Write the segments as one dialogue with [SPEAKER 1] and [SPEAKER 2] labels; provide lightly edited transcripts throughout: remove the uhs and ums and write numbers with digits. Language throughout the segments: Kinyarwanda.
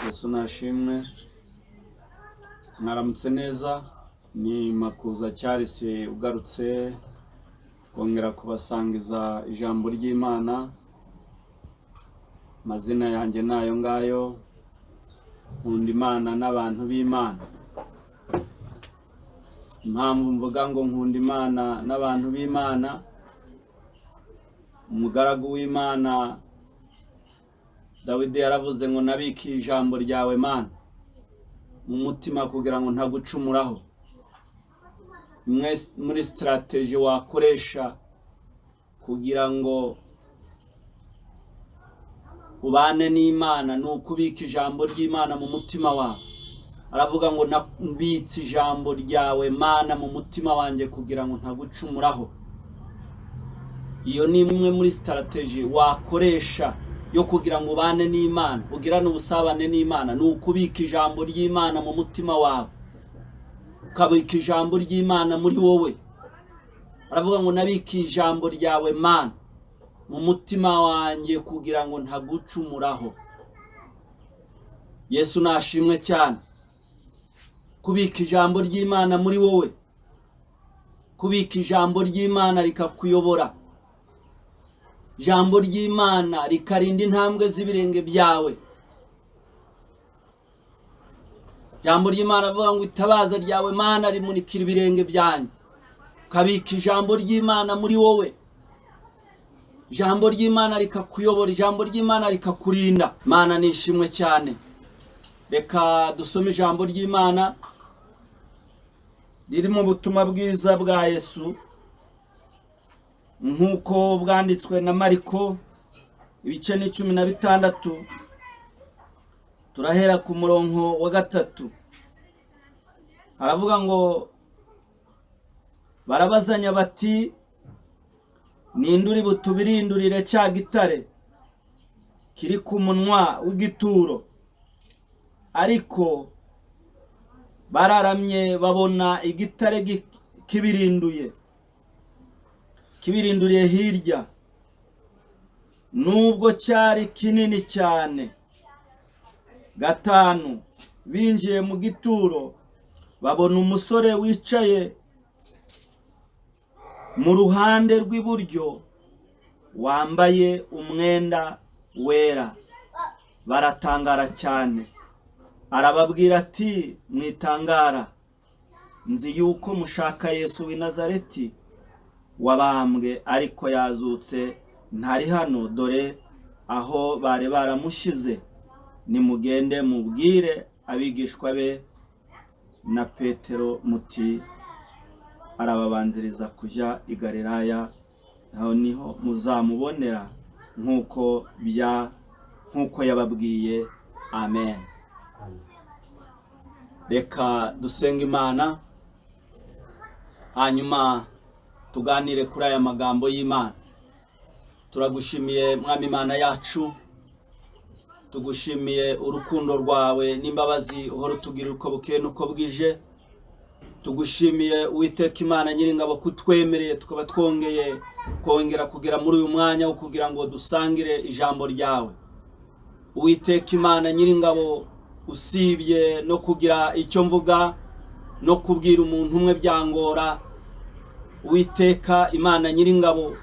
[SPEAKER 1] Yesu nashimwe. Mwaramutse neza. Ni Makuza Charles ugarutse kongera kubasangiza ijambo ry'Imana. Amazina yanjye ni ayo ngayo. Nkunda Imana n'abantu b'Imana. Impamvu mvuga ngo nkunda Imana n'abantu b'Imana, umugaragu w'Imana Dawidi yaravuze ngo nabikiye ijambo ryawe Mana mu mutima kugira ngo ntagucumuraho. Imwe muri strategy wakoresha kugira ngo ubane n'Imana ni ukubika ijambo ry'Imana mu mutima wawe. Aravuga ngo nabitse ijambo ryawe Mana mu mutima wanjye kugira ngo ntagucumuraho. Iyo ni imwe muri strategy wakoresha yo kugira ngo ubane n'Imana, ugirane ubusabane n'Imana, ni ukubika ijambo ry'Imana mu mutima wawe, ukabika ijambo ry'Imana muri wowe. Aravuga ngo nabikiye ijambo ryawe Mana mu mutima wanjye kugira ngo ntagucumuraho. Yesu nashimwe cyane. Kubika ijambo ry'Imana muri wowe, kubika ijambo ry'Imana rikakuyobora, ijambo ry'Imana rikarinda intambwe z'ibirenge byawe. Ijambo ry'Imana avuga ngo itabaza ryawe Mana rimurikira ibirenge byanjye. Ukabika ijambo ry'Imana muri wowe, ijambo ry'Imana rikakuyobora, ijambo ry'Imana rikakurinda. Mana nishimwe cyane. Reka dusome ijambo ry'Imana riri mu butumwa bwiza bwa Yesu nk'uko bwanditswe na Mariko, ibice ni 16, turahera ku murongo wa 3. Aravuga ngo barabazanya bati ninde uri butubirindurire cya gitare kiri ku munwa w'igituro? Ariko bararamye babona igitare kibirinduye, kibirinduriye hirya, nubwo cyari kinini cyane. 5, binjiye mu gituro babona umusore wicaye mu ruhande rw'iburyo wambaye umwenda wera, baratangara cyane. Arababwira ati mwitangara, nzi yuko mushaka Yesu w'i Nazareti wabambwe, ariko yazutse, ntari hano, dore aho bari baramushize. Nimugende mubwire abigishwa be na Petero muti arababanziriza kujya i Galilaya, aho niho muzamubonera nk'uko yababwiye. Amen. Reka dusenge Imana, hanyuma tuganire kuri aya magambo y'Imana. Turagushimiye Mwami Imana yacu, tugushimiye urukundo rwawe n'imbabazi uhora utugirira uko bukeye n'uko bwije. Tugushimiye Uwiteka Imana Nyiringabo kutwemereye tukaba twongeye kongera kugera muri uyu mwanya wo kugira ngo dusangire ijambo ryawe. Uwiteka Imana Nyiringabo, usibye no kugira icyo mvuga no kubwira umuntu umwe byangora, Uwiteka Imana Nyiringabo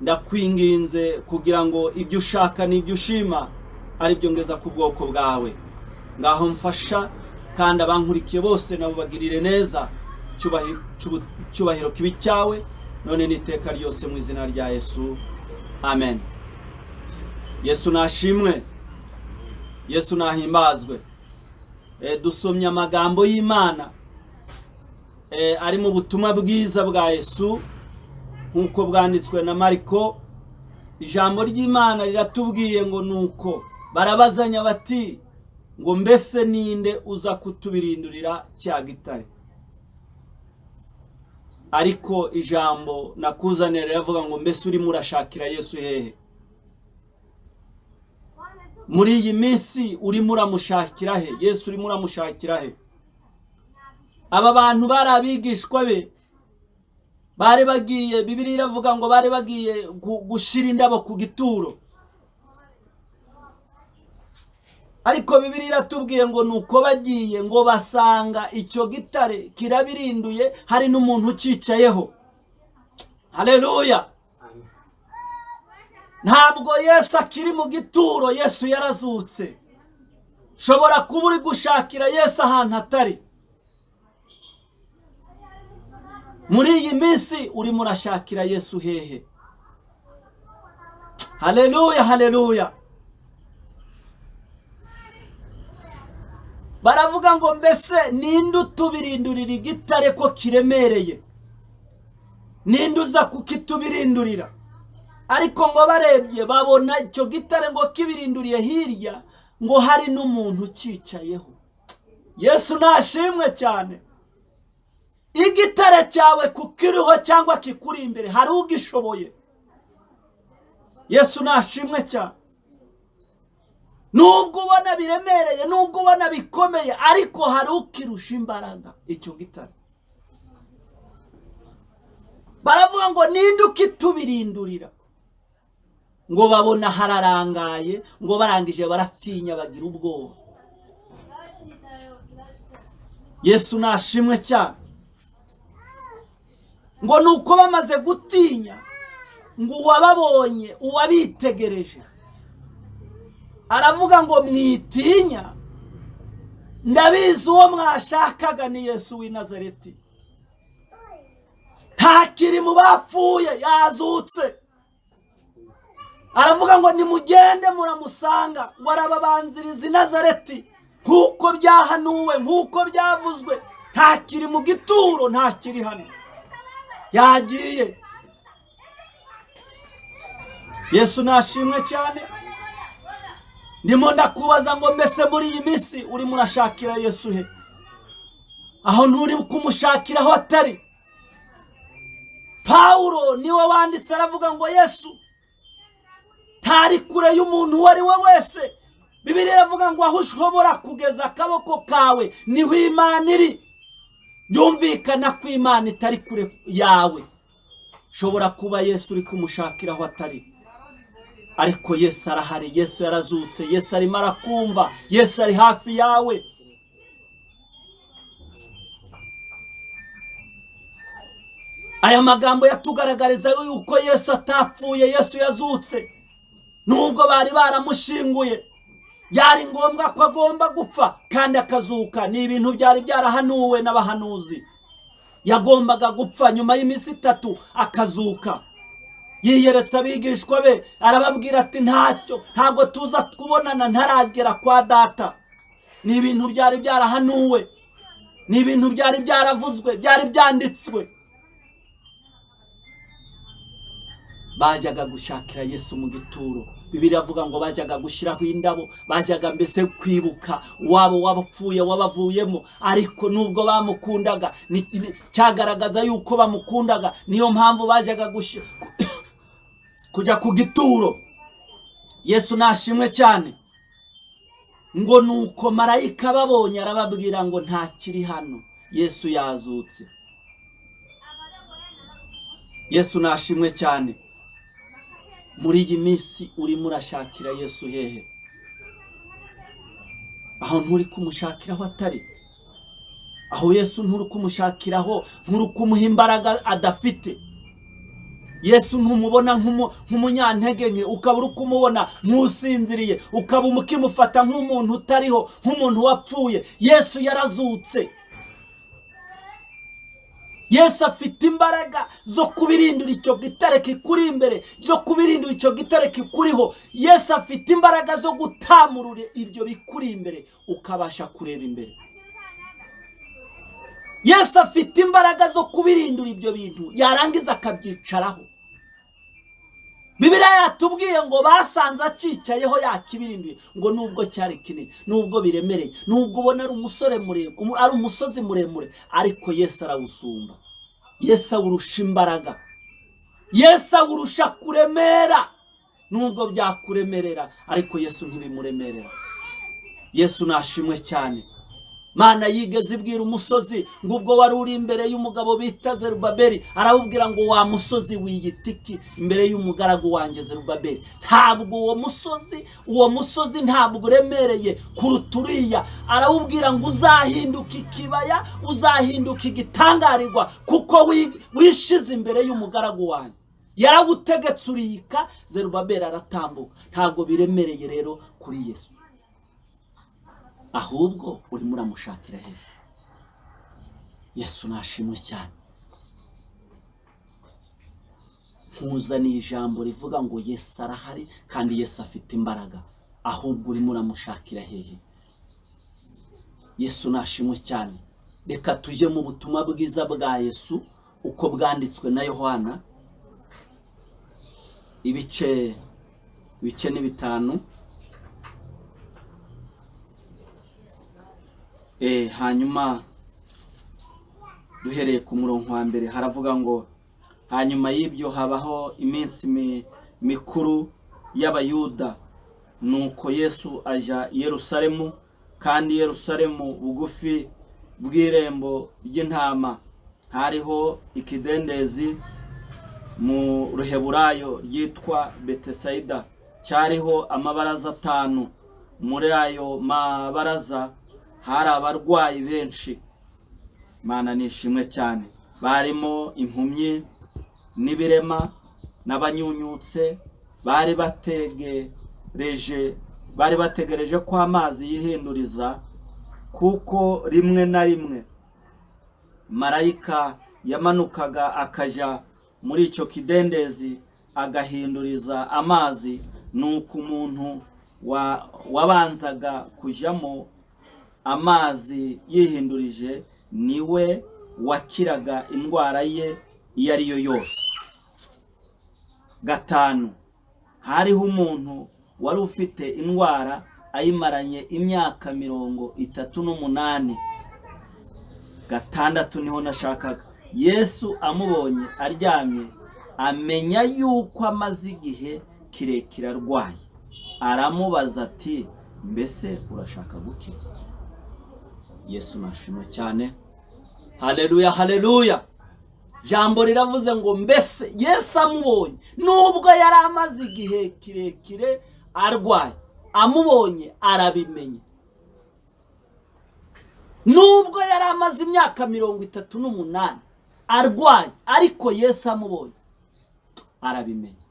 [SPEAKER 1] ndakwinginze kugira ngo ibyo ushaka n'ibyo ushima ari byo ngeza ku bwoko bwawe. Ngaho mfasha, kandi abankurikiye bose nabo bagirire neza, cyubahiro kibi cyawe none n'iteka ryose, mu izina rya Yesu, amen. Yesu nashimwe, Yesu nahimbazwe. Dusomye amagambo y'Imana ari mu butumwa bwiza bwa Yesu nk'uko bwanditswe na Mariko. Ijambo ry'Imana riratubwiye ngo nuko barabazanya bati ngo mbese ninde uza kutubirindurira cya gitare? Ariko ijambo nakuzanira riravuga ngo mbese urimo urashakira Yesu hehe? Muri iyi minsi urimo uramushakira he? Yesu urimo uramushakira he? Aba bantu bari abigishwa be, bari bagiye, Bibiliya iravuga ngo bari bagiye gushira indabo ku gituro. Ariko Bibiliya iratubwiye ngo nuko bagiye ngo basanga icyo gitare kirabirinduye, hari n'umuntu ucyicayeho. Haleluya! Ntabwo Yesu akiri mu gituro, Yesu yarazutse. Shobora kuba uri gushakira Yesu ahantu atari. Muri iyi minsi urimo urashakira Yesu hehe? Haleluya, haleluya! Baravuga ngo mbese ninde utubirindurira igitare ko kiremereye? Ninde uza kukitubirindurira? Ariko ngo barebye babona icyo gitare ngo kibirinduriye hirya, ngo hari n'umuntu ucyicayeho. Yesu nashimwe cyane. Igitare cyawe kukiriho cyangwa kikuri imbere hari ugishoboye. Yesu nashimwe cyane. Nubwo ubona biremereye, nubwo ubona bikomeye, ariko hari ukirusha imbaraga icyo gitare. Baravuga ngo ninde ukitubirindurira? Ngo babona hararangaye, ngo barangije baratinya bagira ubwoba. Yesu nashimwe cyane. Ngo nuko bamaze gutinya, ngo uwababonye, uwabitegereje, aravuga ngo mwitinya, ndabizi uwo mwashakaga ni Yesu w'i Nazareti. Ntakiri mu bapfuye, yazutse. Aravuga ngo nimugende muramusanga, ngo arababanziriza i Nazareti nk'uko byahanuwe, nk'uko byavuzwe. Ntakiri mu gituro, ntakiri hano, yagiye. Yesu nashimwe cyane. Ndimo ndakubaza ngo mbese muri iyi minsi urimo urashakira Yesu he? Aho nturi kumushakira aho atari. Pawulo niwe wanditse aravuga ngo Yesu ntari kure y'umuntu uwo ari we wese. Bibiliya iravuga ngo aho ushobora kugeza akaboko kawe niho Imana iri. Byumvikana ko Imana itari kure yawe. Shobora kuba Yesu uri kumushakira aho atari, ariko Yesu arahari. Yesu yarazutse, Yesu arimo arakumva, Yesu ari hafi yawe. Aya magambo yatugaragariza yuko Yesu atapfuye, Yesu yazutse. Nubwo bari baramushinguye, byari ngombwa ko agomba gupfa kandi akazuka. Ni ibintu byari byarahanuwe n'abahanuzi. Yagombaga gupfa nyuma y'iminsi 3 akazuka. Yiyeretse abigishwa be arababwira ati ntacyo, ntabwo tuza kubonana ntaragera kwa data. Ni ibintu byari byarahanuwe, ni ibintu byari byaravuzwe, byari byanditswe. Bajyaga gushakira Yesu mu gituro. Bibiliya iravuga ngo bajyaga gushyiraho indabo, bajyaga mbese kwibuka wabo wabapfuye wabavuyemo. Ariko nubwo bamukundaga, cyagaragaza yuko bamukundaga, niyo mpamvu bajyaga kujya ku gituro. Yesu nashimwe cyane. Ngo nuko marayika babonye arababwira ngo ntakiri hano, Yesu yazutse. Yesu nashimwe cyane. Muri iyi minsi urimo urashakira Yesu hehe? Aho nturi kumushakira aho atari. Aho Yesu nturi kumushakiraho, nturi kumuha imbaraga adafite. Yesu ntumubona nk'umunyantege nke, ukaba uri kumubona nk'usinziriye, ukaba umukimufata nk'umuntu utariho, nk'umuntu wapfuye. Yesu yarazutse. Yesu afite imbaraga zo kubirindura icyo gitare kikuri imbere, zo kubirindura icyo gitare kikuriho. Yesu afite imbaraga zo gutamurura ibyo bikuri imbere, ukabasha kureba imbere. Yesu afite imbaraga zo kubirindura ibyo bintu, yarangiza akabyicaraho. Bibiliya yatubwiye ngo basanze acyicayeho yakibirinduye, ngo nubwo cyari kinini, nubwo biremereye, nubwo ubona ari umusore muremure, ari umusozi muremure, ariko Yesu arawusumba. Yesu awurusha imbaraga, Yesu awurusha kuremera. Nubwo byakuremerera, ariko Yesu ntibimuremerera. Yesu nashimwe cyane. Mana yigeze ibwira umusozi ngo ubwo wari uri imbere y'umugabo bita Zerubabeli, arawubwira ngo wa musozi wiyitiki imbere y'umugaragu wanjye Zerubabeli. Ntabwo uwo musozi ntabwo uremereye kuruta uriya. Arawubwira ngo uzahinduka ikibaya, uzahinduka igitangarirwa, kuko wishize imbere y'umugaragu wanjye. Yarawutegetse uriyika, Zerubabeli aratambuka. Ntabwo biremereye rero kuri Yesu, ahubwo urimo uramushakira hehe? Yesu nashimwe cyane. Nkuzaniye ijambo rivuga ngo Yesu arahari kandi Yesu afite imbaraga, ahubwo urimo uramushakira hehe? Yesu nashimwe cyane. Reka tujye mu butumwa bwiza bwa Yesu uko bwanditswe na Yohana, ibice 5. Hanyuma duhereye ku murongo wa mbere haravuga ngo hanyuma y'ibyo habaho iminsi mikuru y'Abayuda, nuko Yesu aja i Yerusalemu, kandi Yerusalemu bugufi bw'irembo ry'intama hariho ikidendezi mu Ruheburayo ryitwa Betesayida, cyariho amabaraza 5. Muri ayo mabaraza hari abarwayi benshi. Mana nishimwe cyane. Barimo impumyi n'ibirema n'abanyunyutse, bari bategereje ko amazi yihinduriza, kuko rimwe na rimwe marayika yamanukaga akaja muri icyo kidendezi agahinduriza amazi. Nuko umuntu wabanzaga kujamo amazi yihindurije niwe wakiraga indwara ye iyo ari yo yose. 5. Hariho umuntu wari ufite indwara ayimaranye imyaka 38. 6 niho nashakaga. Yesu amubonye aryamye amenya yuko amaze igihe kirekire arwaye, aramubaza ati mbese urashaka gukira? Yesu nashimwe cyane. Haleluya, haleluya. Jambo riravuze ngo mbese Yesu amubonye, nubwo yari amaze igihe kirekire arwaye, amubonye arabimenya. Nubwo yari amaze imyaka 38 arwaye, ariko Yesu amubonye arabimenya,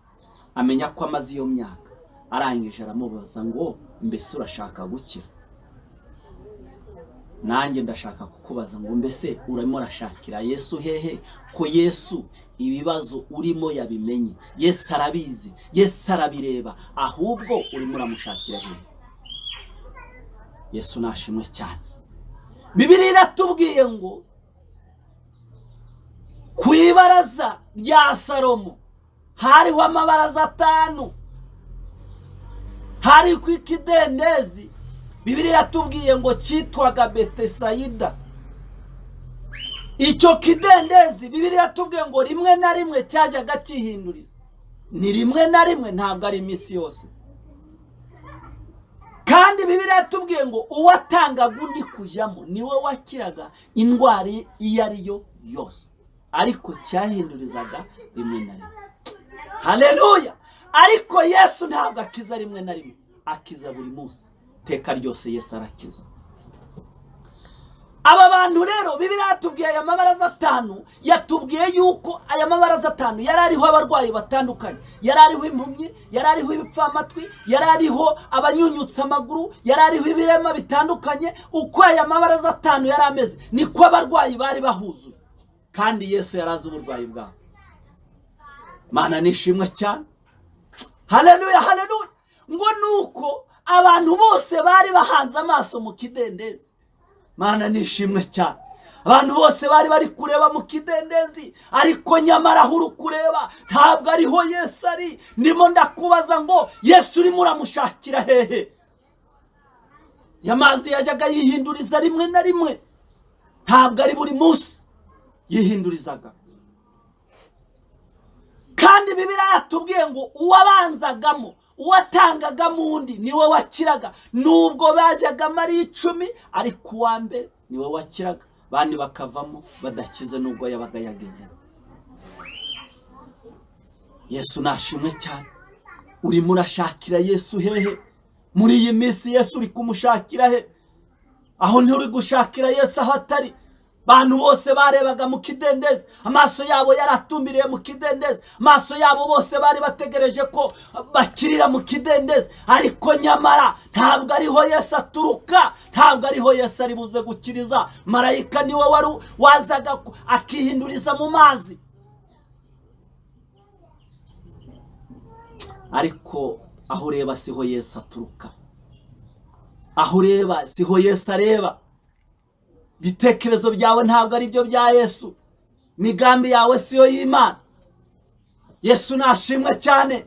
[SPEAKER 1] amenya ko amaze iyo myaka. Arangije aramubaza ngo mbese urashaka gukira? Nanjye ndashaka kukubaza ngo mbese urimo urashakira Yesu hehe? Ko Yesu ibibazo urimo yabimenye, Yesu arabizi, Yesu arabireba, ahubwo urimo uramushakira hehe? Yesu nashimwe cyane. Bibiliya iratubwiye ngo ku ibaraza rya Salomo hariho amabaraza 5, hari ku ikidendezi Bibiliya iratubwiye ngo cyitwaga Betesayida. Icyo kidendezi Bibiliya iratubwiye ngo rimwe na rimwe cyajyaga cyihinduriza. Ni rimwe na rimwe, ntabwo ari iminsi yose. Kandi Bibiliya iratubwiye ngo uwatangaga undi kujyamo niwe wakiraga indwara iyo ari yo yose, ariko cyahindurizaga rimwe na rimwe. Haleluya. Ariko Yesu ntabwo akiza rimwe na rimwe, akiza buri munsi. Teka ryose Yesu arakiza. Aba bantu rero Bibiliya yatubwiye aya mabaraza 5, yatubwiye yuko aya mabaraza 5 yari ariho abarwayi batandukanye, yari ariho impumyi, yari ariho ibipfamatwi, yari ariho abanyunyutse amaguru, yari ariho ibirema bitandukanye. Uko aya mabaraza 5 yari ameze niko abarwayi bari bahuzuye, kandi Yesu yarazi uburwayi bwabo. Mana nishimwe cyane. Haleluya, haleluya. Ngo nuko abantu bose bari bahanze amaso mu kidendezi. Mana nishimwe cyane. Abantu bose bari bari kureba mu kidendezi, ariko nyamara aho uri kureba ntabwo ariho Yesu ari. Ndimo ndakubaza ngo Yesu urimo uramushakira hehe? Yamazi yajyaga yihinduriza rimwe na rimwe, ntabwo ari buri munsi yihindurizaga. Kandi Bibiliya yatubwiye ngo uwabanzagamo, uwatangagamo undi niwe wakiraga. Nubwo bajyagamo ari 10, ariko uwa mbere niwe wakiraga, bandi bakavamo badakize nubwo yabaga yageze. Yesu nashimwe cyane. Urimo urashakira Yesu hehe? Muri iyi minsi Yesu uri kumushakira he? Aho nturi gushakira Yesu aho atari. Bantu bose barebaga mu kidendezi, amaso yabo yaratumbiriye mu kidendezi, amaso yabo bose bari bategereje ko bakirira mu kidendezi, ariko nyamara ntabwo ariho Yesu aturuka, ntabwo ariho Yesu ari buze gukiriza. Marayika niwe wari wazaga akihinduriza mu mazi, ariko aho ureba siho Yesu aturuka, aho ureba siho Yesu areba. Ibitekerezo byawe ntabwo ari byo bya Yesu, imigambi yawe siyo y'Imana. Yesu nashimwe cyane.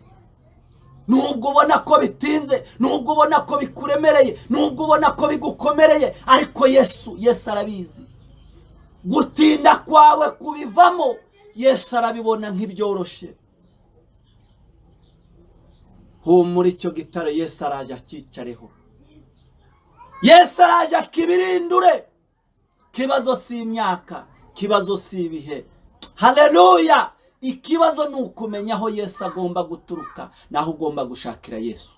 [SPEAKER 1] Nubwo ubona ko bitinze, nubwo ubona ko bikuremereye, nubwo ubona ko bigukomereye, ariko Yesu arabizi. Gutinda kwawe kubivamo Yesu arabibona nk'ibyoroshe. Humura icyo gitare, Yesu araje akicareho, Yesu araje akibirindure. Kibazo si imyaka, kibazo si ibihe. Haleluya! Ikibazo ni ukumenya aho Yesu agomba guturuka naho ugomba gushakira Yesu.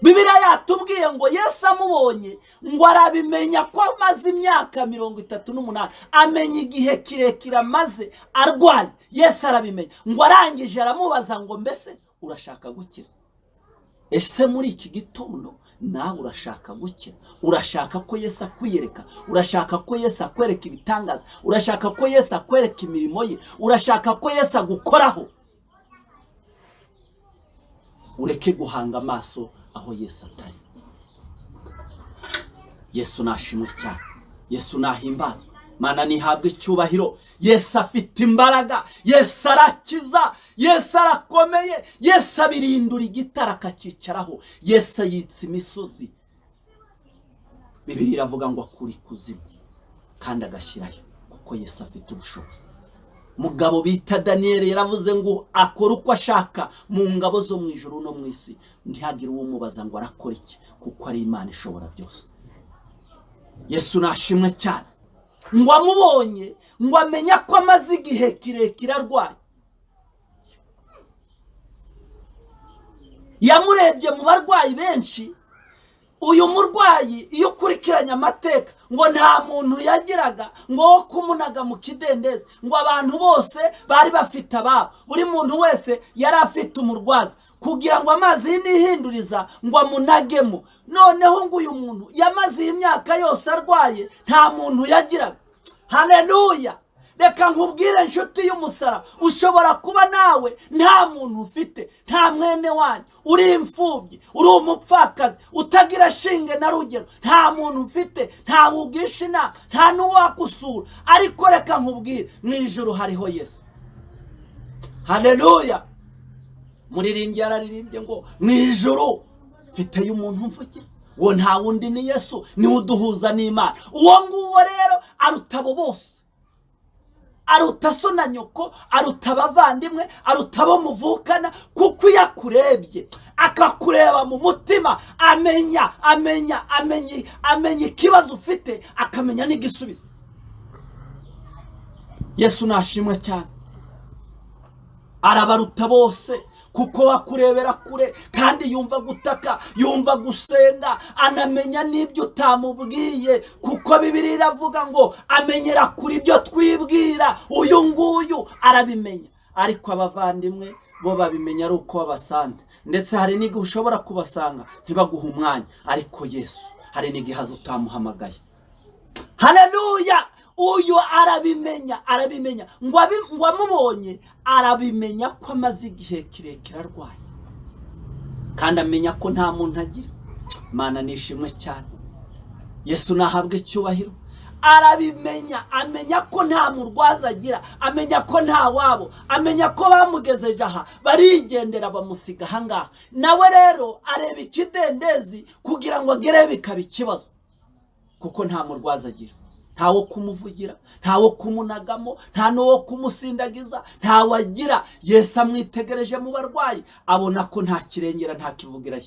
[SPEAKER 1] Bibiliya yatubwiye ngo Yesu amubonye ngo arabimenya ko amaze imyaka 38, amenya igihe kirekire amaze arwaye. Yesu arabimenya, ngo arangije aramubaza ngo mbese urashaka gukira? Ese muri iki gitondo nawe urashaka gukira? Urashaka ko Yesu akwiyereka? Urashaka ko Yesu akwereka ibitangaza? Urashaka ko Yesu akwereka imirimo ye? Urashaka ko Yesu agukoraho? Ureke guhanga amaso aho Yesu atari. Yesu nashimwe cyane, Yesu nahimbazwe, Mana nihabwe icyubahiro. Yesu afite imbaraga, Yesu arakiza, Yesu arakomeye, Yesu abirindura igitara akacyicaraho, Yesu yitsa imisozi. Bibiliya iravuga ngo akura ikuzimu kandi agashyirayo, kuko Yesu afite ubushobozi. Mugabo bita Daniel yaravuze ngo akora uko ashaka mu ngabo zo mu ijuru no mu isi, ntihagire uwo umubaza ngo arakora iki, kuko ari Imana ishobora byose. Yesu nashimwe cyane. Ngo amubonye ngo amenya ko amaze igihe kirekire arwaye. Yamurebye mu barwayi benshi. Uyu murwayi iyo ukurikiranye amateka ngo nta muntu yagiraga ngo wo kumunaga mu kidendezi, ngo abantu bose bari bafite ababo, buri muntu wese yari afite umurwaza kugira ngo amazi y'inihinduriza ngo amunagemo. Noneho ngo uyu muntu yamaze imyaka yose arwaye, nta muntu yagiraga. Haleluya! Reka nkubwire inshuti y'umusara, ushobora kuba nawe nta muntu ufite, nta mwene wanyu, uri imfubyi, uri umupfakazi, utagira shinge na rugero, nta muntu ufite, nta wugisha inama, nta n'uwagusura, ariko reka nkubwire, mu ijuru hariho Yesu. Haleluya! Muririmbyi yararirimbye ngo mu ijuru mfiteyo umuntu mvugira, uwo nta wundi ni Yesu, niwe uduhuza n'Imana. Uwo nguwo rero aruta abo bose, aruta so na nyoko, aruta abavandimwe, aruta abo muvukana, kuko iyo akurebye akakureba mu mutima amenya amenya amenya amenya ikibazo ufite, akamenya n'igisubizo. Yesu nashimwe cyane. Arabaruta bose kuko wakurebera kure, kandi yumva gutaka, yumva gusenga, anamenya n'ibyo utamubwiye, kuko Bibiliya iravuga ngo amenyera kuri ibyo twibwira. Uyu nguyu arabimenya, ariko abavandimwe bo babimenya ari uko babasanze, ndetse hari n'igihe ushobora kubasanga ntibaguhe umwanya, ariko Yesu hari n'igihe aza utamuhamagaye. Haleluya! Uyu arabimenya, arabimenya ngo amubonye arabimenya ko amaze igihe kirekire arwaye, kandi amenya ko nta muntu agira. Mana nishimwe cyane, Yesu nahabwe icyubahiro. Arabimenya, amenya ko nta murwaza agira, amenya ko nta wabo, amenya ko bamugezeje aha, barigendera bamusiga aha ngaha. Nawe rero areba ikidendezi kugira ngo agere bikaba ikibazo, kuko nta murwaza agira, ntawo kumuvugira, ntawo kumunagamo, nta n'uwo kumusindagiza, ntawe agira. Yesu amwitegereje mu barwayi abona ko nta kirengera, nta kivugira,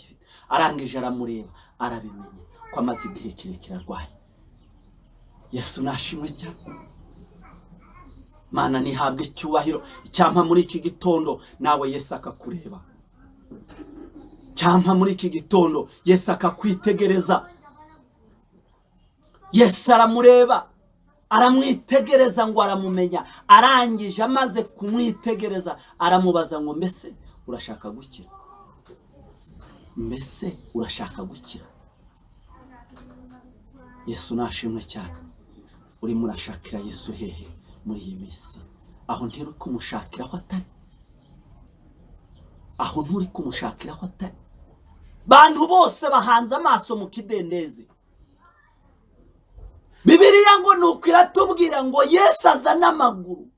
[SPEAKER 1] arangije aramureba arabimenya Ko amaze igihe kirekire arwaye. Yesu nashimwe cyane. Mana nihabwe icyubahiro. Icyampa muri iki gitondo nawe Yesu akakureba. Cyampa muri iki gitondo Yesu akakwitegereza. Yesu aramureba, aramwitegereza ngo aramumenya. Arangije amaze kumwitegereza aramubaza ngo mbese urashaka gukira? Mbese urashaka gukira? Yesu nashimwe cyane. Urimo urashakira Yesu hehe muri iyi minsi? Aho ntiri kumushakira aho atari. Aho nturi kumushakira aho atari. Bantu bose bahanze amaso mu kidendezi. Bibiliya ngo nuko iratubwira ngo Yesu azana amaguru.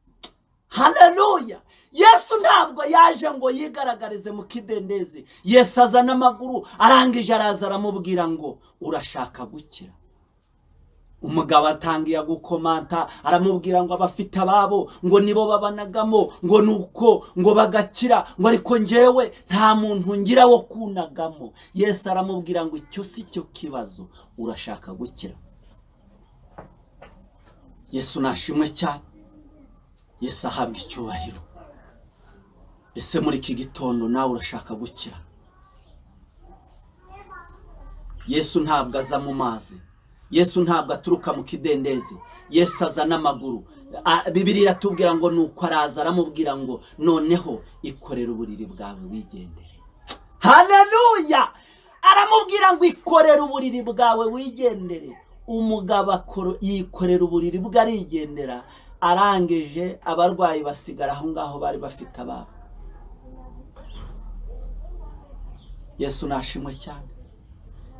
[SPEAKER 1] Haleluya! Yesu ntabwo yaje ngo yigaragarize mu kidendezi. Yesu azana amaguru, arangije araza aramubwira ngo urashaka gukira. Umugabo atangiye gukomanta, aramubwira ngo abafite ababo ngo nibo babanagamo, ngo nuko ngo bagakira, ngo ariko njyewe nta muntu ngira wo kunagamo. Yesu aramubwira ngo icyo si cyo kibazo, urashaka gukira. Yesu nashimwe cyane. Yesu ahabwa icyubahiro. Ese muri iki gitondo nawe urashaka gukira? Yesu ntabwo aza mu mazi. Yesu ntabwo aturuka mu kidendezi. Yesu aza n'amaguru. Bibiliya iratubwira ngo nuko araza aramubwira ngo noneho ikorera uburiri bwawe wigendere. Haleluya! Aramubwira ngo ikorera uburiri bwawe wigendere. Umugabo yikorera uburiri bwe arigendera. Arangije abarwayi basigara aho ngaho bari bafite ababo. Yesu nashimwe cyane.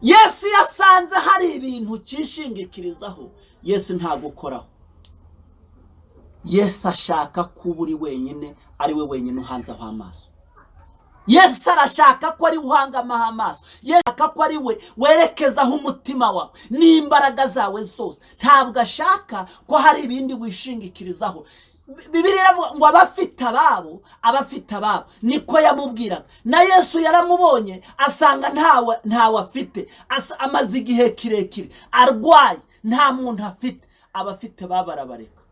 [SPEAKER 1] Yesu yasanze hari ibintu cyishingikirizaho. Yesu ntagukoraho. Yesu ashaka kuba uri wenyine, ari we wenyine uhanzaho amaso. Yesu arashaka ko ari uhangamaho amaso. Yesu ashaka ko ari we werekezaho umutima wawe n'imbaraga zawe zose. Ntabwo ashaka ko hari ibindi wishingikirizaho. Bibiliya iravuga ngo abafite ababo, abafite ababo niko yamubwiraga. Na Yesu yaramubonye asanga ntawe afite. Amaze igihe kirekire arwaye, nta muntu afite. Abafite babarabareka.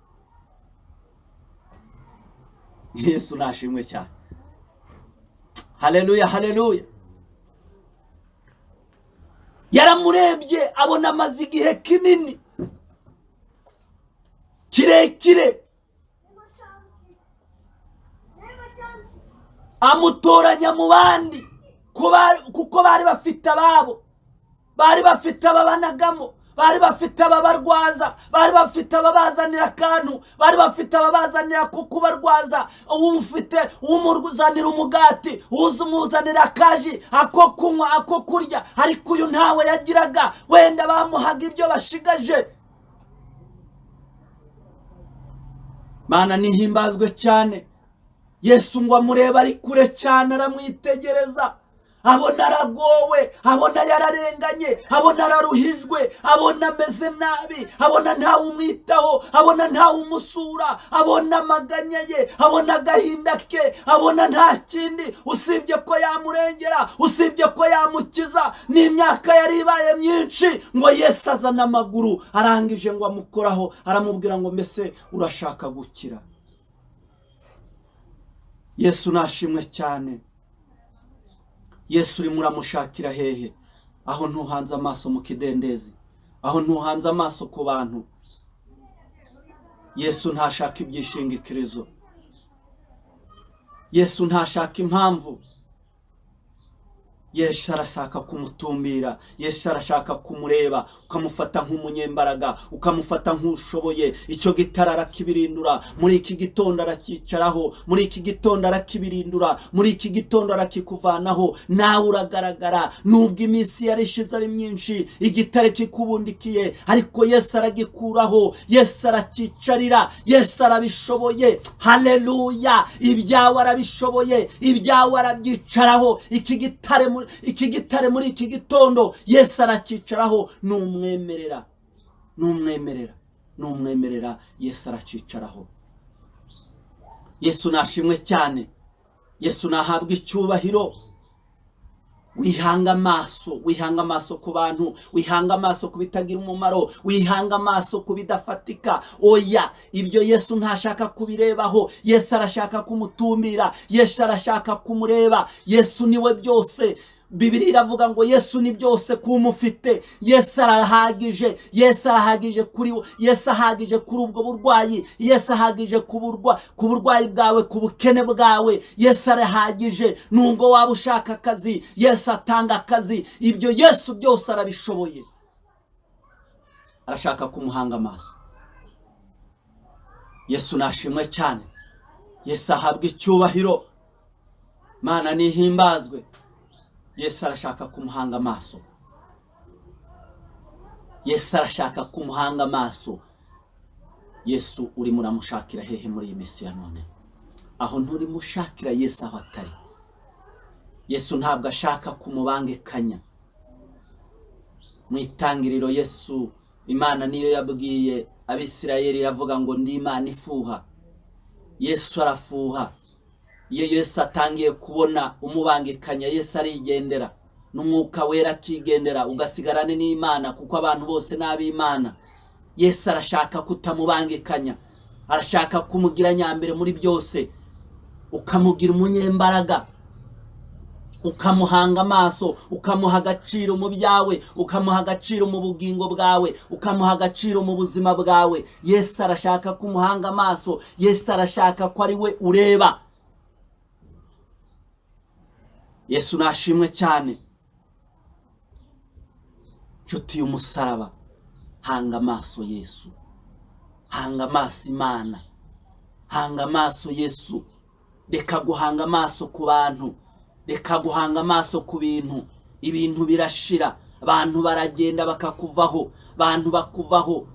[SPEAKER 1] Yesu nashimwe cyane. Haleluya, haleluya. Yaramurebye abona amaze igihe kinini kirekire, amutoranya mu bandi kuko bari bafite ababo, bari bafite ababanagamo, bari bafite ababarwaza, bari bafite ababazanira akantu, bari bafite ababazanira ko kubarwaza. Umufite umuruzanira umugati, uzumuzanira akaji ako kunywa ako kurya, ariko uyu ntawe yagiraga. Wenda bamuhaga ibyo bashigaje. Mana nihimbazwe cyane. Yesu ngo amureba ari kure cyane, aramwitegereza, abona aragowe, abona yararenganye, abona araruhijwe, abona ameze nabi, abona ntawe umwitaho, abona ntawe umusura, abona amaganya ye, abona agahinda ke, abona nta kindi usibye ko yamurengera, usibye ko yamukiza. N'imyaka yari ibaye myinshi. Ngo Yesu azana amaguru, arangije ngo amukoraho, aramubwira ngo mbese urashaka gukira? Yesu nashimwe cyane. Yesu urimo uramushakira hehe? Aho ntuhanze amaso mu kidendezi, aho ntuhanze amaso ku bantu. Yesu ntashaka ibyishingikirizo. Yesu ntashaka impamvu. Yesu arashaka kumutumbira. Yesu arashaka kumureba, ukamufata nk'umunyembaraga, ukamufata nk'ushoboye. Icyo gitara arakibirindura muri iki gitondo, aracyicaraho muri iki gitondo, arakibirindura muri iki gitondo, arakikuvanaho. Nawe uragaragara nubwo iminsi yarishize ari myinshi, igitare kikubundikiye, ariko Yesu aragikuraho. Yesu aracyicarira. Yesu arabishoboye. Haleluya! Ibyawe arabishoboye, ibyawe arabyicaraho. Iki gitare muri iki gitondo Yesu aracyicaraho. Numwemerera, numwemerera, numwemerera, Yesu aracyicaraho. Yesu nashimwe cyane. Yesu nahabwa icyubahiro. Wihanga amaso, wihanga amaso ku bantu, wihanga amaso ku bitagira umumaro, wihanga amaso ku bidafatika. Oya, ibyo Yesu ntashaka kubirebaho. Yesu arashaka kumutumbira, Yesu arashaka kumureba. Yesu niwe byose. Bibiliya iravuga ngo Yesu ni byose kumufite. Yesu arahagije, Yesu arahagije kuri wo, Yesu ahagije kuri ubwo burwayi, Yesu ahagije ku burwayi bwawe, ku bukene bwawe. Yesu arahagije. Nubwo waba ushaka akazi, Yesu atanga akazi. Ibyo Yesu byose arabishoboye. Arashaka kumuhanga amaso. Yesu nashimwe cyane. Yesu ahabwa icyubahiro. Mana nihimbazwe. Yesu arashaka kumuhanga amaso. Yesu arashaka kumuhanga amaso. Yesu urimo uramushakira hehe muri iyi minsi ya none? Aho nturimushakira Yesu aho atari. Yesu ntabwo ashaka kumubangikanya. Mu itangiriro Yesu, Imana niyo yabwiye Abisirayeli iravuga ngo ndi Imana ifuha. Yesu arafuha. Iyo Yesu atangiye kubona umubangikanya, Yesu arigendera, n'umwuka wera akigendera, ugasigarane n'Imana, kuko abantu bose n'ab'Imana. Yesu arashaka kutamubangikanya, arashaka kumugira nyambere muri byose, ukamugira umunyembaraga, ukamuhanga amaso, ukamuha agaciro mu byawe, ukamuha agaciro mu bugingo bwawe, ukamuha agaciro mu buzima bwawe. Yesu arashaka kumuhanga amaso. Yesu arashaka ko ari we ureba. Yesu nashimwe cyane. Nshuti y'umusaraba, hanga amaso Yesu, hanga amaso Imana, hanga amaso Yesu. Reka guhanga amaso ku bantu, reka guhanga amaso ku bintu. Ibintu birashira, abantu baragenda bakakuvaho, abantu bakuvaho.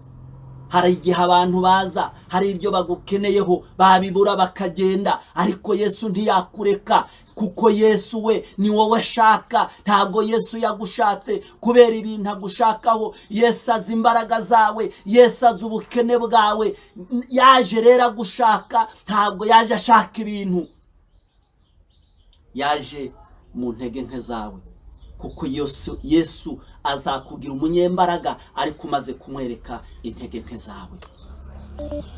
[SPEAKER 1] Hari igihe abantu baza, hari ibyo bagukeneyeho, babibura bakagenda, ariko Yesu ntiyakureka, kuko Yesu we ni wowe ashaka. Ntabwo Yesu yagushatse kubera ibintu agushakaho. Yesu azi imbaraga zawe, Yesu azi ubukene bwawe. Yaje rero agushaka, ntabwo yaje ashaka ibintu, yaje mu ntege nke zawe, kuko Yesu azakugira umunyembaraga ariko umaze kumwereka intege nke zawe.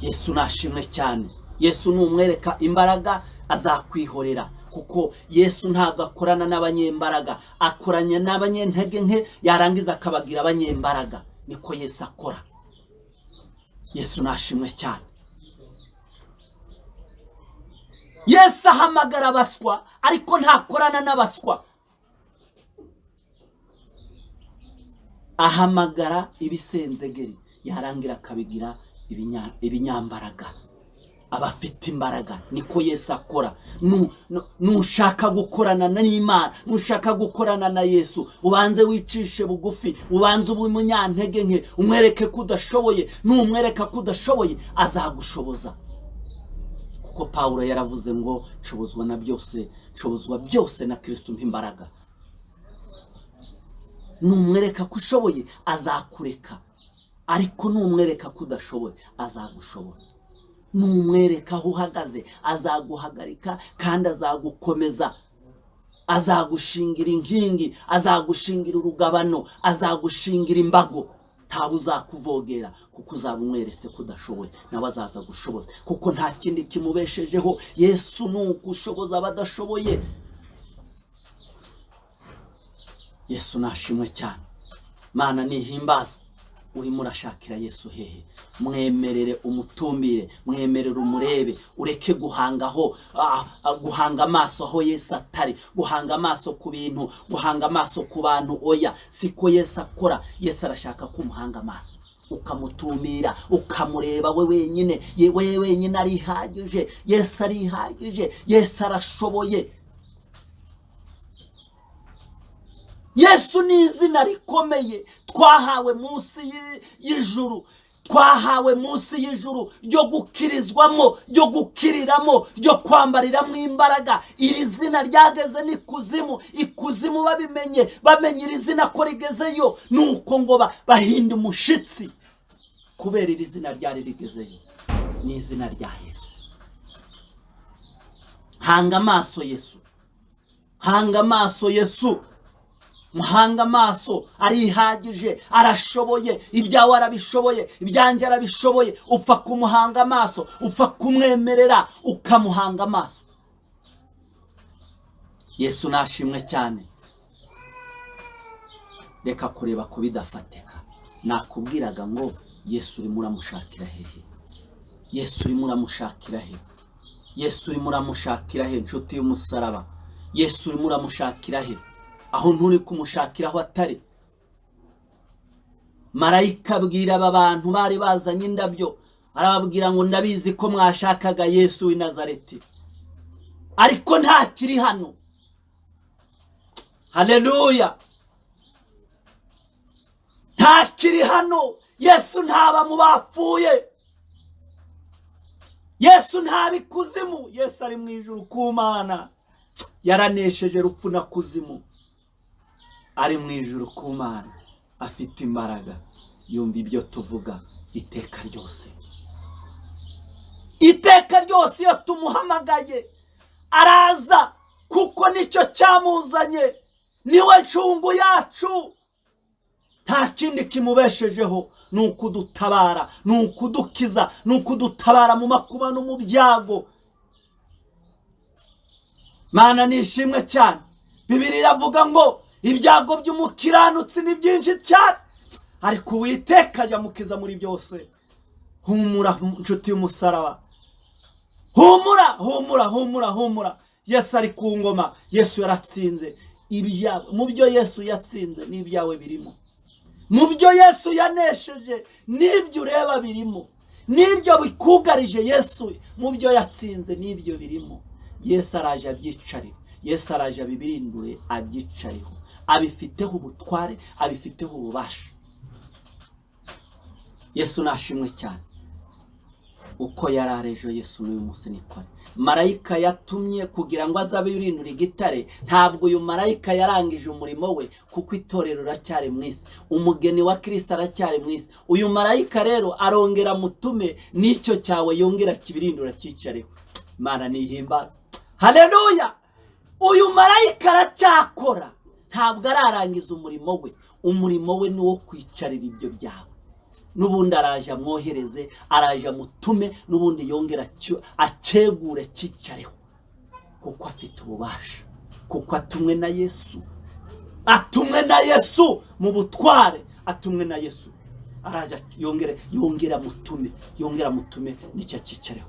[SPEAKER 1] Yesu nashimwe cyane. Yesu numwereka imbaraga azakwihorera, kuko Yesu ntabwo akorana n'abanyembaraga, akoranya n'abanyentege nke, yarangiza akabagira abanyembaraga. Niko Yesu akora. Yesu nashimwe cyane. Yesu ahamagara abaswa, ariko ntakorana n'abaswa. Ahamagara ibisenzegeri, yarangira akabigira ibinyambaraga, abafite imbaraga. Niko Yesu akora. Nushaka gukorana n'Imana, nushaka gukorana na Yesu, ubanze wicishe bugufi, ubanze ube umunyantege nke, umwereke ko udashoboye. Numwereka ko udashoboye, azagushoboza. Kuko Pawulo yaravuze ngo nshobozwa na byose, nshobozwa byose na Kristo umpa imbaraga. Numwereka ko ushoboye, azakureka, ariko numwereka ko udashoboye, azagushobora. Numwereka aho uhagaze, azaguhagarika kandi azagukomeza, azagushingira inkingi, azagushingira urugabano, azagushingira imbago. Ntawe uzakuvogera, kuko uzaba umweretse ko udashoboye, nawe azaza gushoboza, kuko nta kindi kimubeshejeho. Yesu ni ugushoboza abadashoboye. Yesu nashimwe cyane. Mana nihimbazwe. Urimo urashakira Yesu hehe? Mwemerere umutumbire, mwemerere umurebe, ureke guhangaho, guhanga amaso aho Yesu atari, guhanga amaso ku bintu, guhanga amaso ku bantu. Oya, siko Yesu akora. Yesu arashaka kumuhanga amaso, ukamutumira, ukamureba we wenyine. We wenyine arihagije. Yesu arihagije. Yesu arashoboye. Yesu ni izina rikomeye twahawe munsi y'ijuru, twahawe munsi y'ijuru ryo gukirizwamo, ryo gukiriramo, ryo kwambariramo imbaraga. Iri zina ryageze n'ikuzimu, ikuzimu babimenye, bamenye iri zina ko rigezeyo, nuko ngo bahinda umushitsi kubera iri zina ryari rigezeyo. Ni izina rya Yesu. Hanga amaso Yesu, hanga amaso Yesu. Muhanga amaso, arihagije, arashoboye, ibyawe arabishoboye, ibyanjye arabishoboye. Upfa kumuhanga amaso, upfa kumwemerera ukamuhanga amaso. Yesu nashimwe cyane. Reka kureba ku bidafatika. Nakubwiraga ngo Yesu urimo uramushakira hehe? Yesu urimo uramushakira he? Yesu urimo uramushakira he? Inshuti y'umusaraba, Yesu urimo uramushakira he? Aho nturi kumushakira aho atari. Marayika abwira aba bantu bari bazanye indabyo, arababwira ngo ndabizi ko mwashakaga Yesu w'i Nazareti, ariko ntakiri hano. Haleluya, ntakiri hano. Yesu ntaba mu bapfuye, Yesu ntaba ikuzimu, Yesu ari mu ijuru ku Mana. Yaranesheje rupfu na kuzimu, ari mu ijuru ku Mana, afite imbaraga, yumva ibyo tuvuga iteka ryose. Iteka ryose iyo tumuhamagaye araza, kuko nicyo cyamuzanye, niwe ncungu yacu. Nta kindi kimubeshejeho, ni ukudutabara, ni ukudukiza, ni ukudutabara mu makuba no mu byago. Mana nishimwe cyane. Bibiliya iravuga ngo ibyago by'umukiranutsi ni byinshi cyane, ariko Uwiteka yamukiza muri byose. Humura nshuti y'umusaraba, humura, humura, humura, humura. Yesu ari ku ngoma, Yesu yaratsinze. Ibyago mu byo Yesu yatsinze n'ibyawe birimo, mu byo Yesu yanesheje n'ibyo ureba birimo, n'ibyo bikugarije Yesu mu byo yatsinze n'ibyo birimo. Yesu araje abyicarire, Yesu araje abibirindure, abyicariho, abifiteho ubutware, abifiteho ububasha. Yesu nashimwe cyane. Uko yari ejo, Yesu n'uyu munsi niko ari. Marayika yatumye kugira ngo azabe yurindura igitare. Ntabwo uyu marayika yarangije umurimo we, kuko itorero racyari mu isi, umugeni wa Kristo aracyari mu isi. Uyu marayika rero arongera mutume n'icyo cyawe yongera kibirindura cyicareho. Imana nihimbaza. Haleluya! Uyu marayika aracyakora, ntabwo ararangiza umurimo we. Umurimo we ni uwo kwicarira ibyo byawe. N'ubundi araje amwohereze, araje amutume, n'ubundi yongera acyegure cyicareho, kuko afite ububasha, kuko atumwe na Yesu, atumwe na Yesu mu butware, atumwe na Yesu. Araje yongere, yongera amutume, yongera amutume n'icyo cyicareho.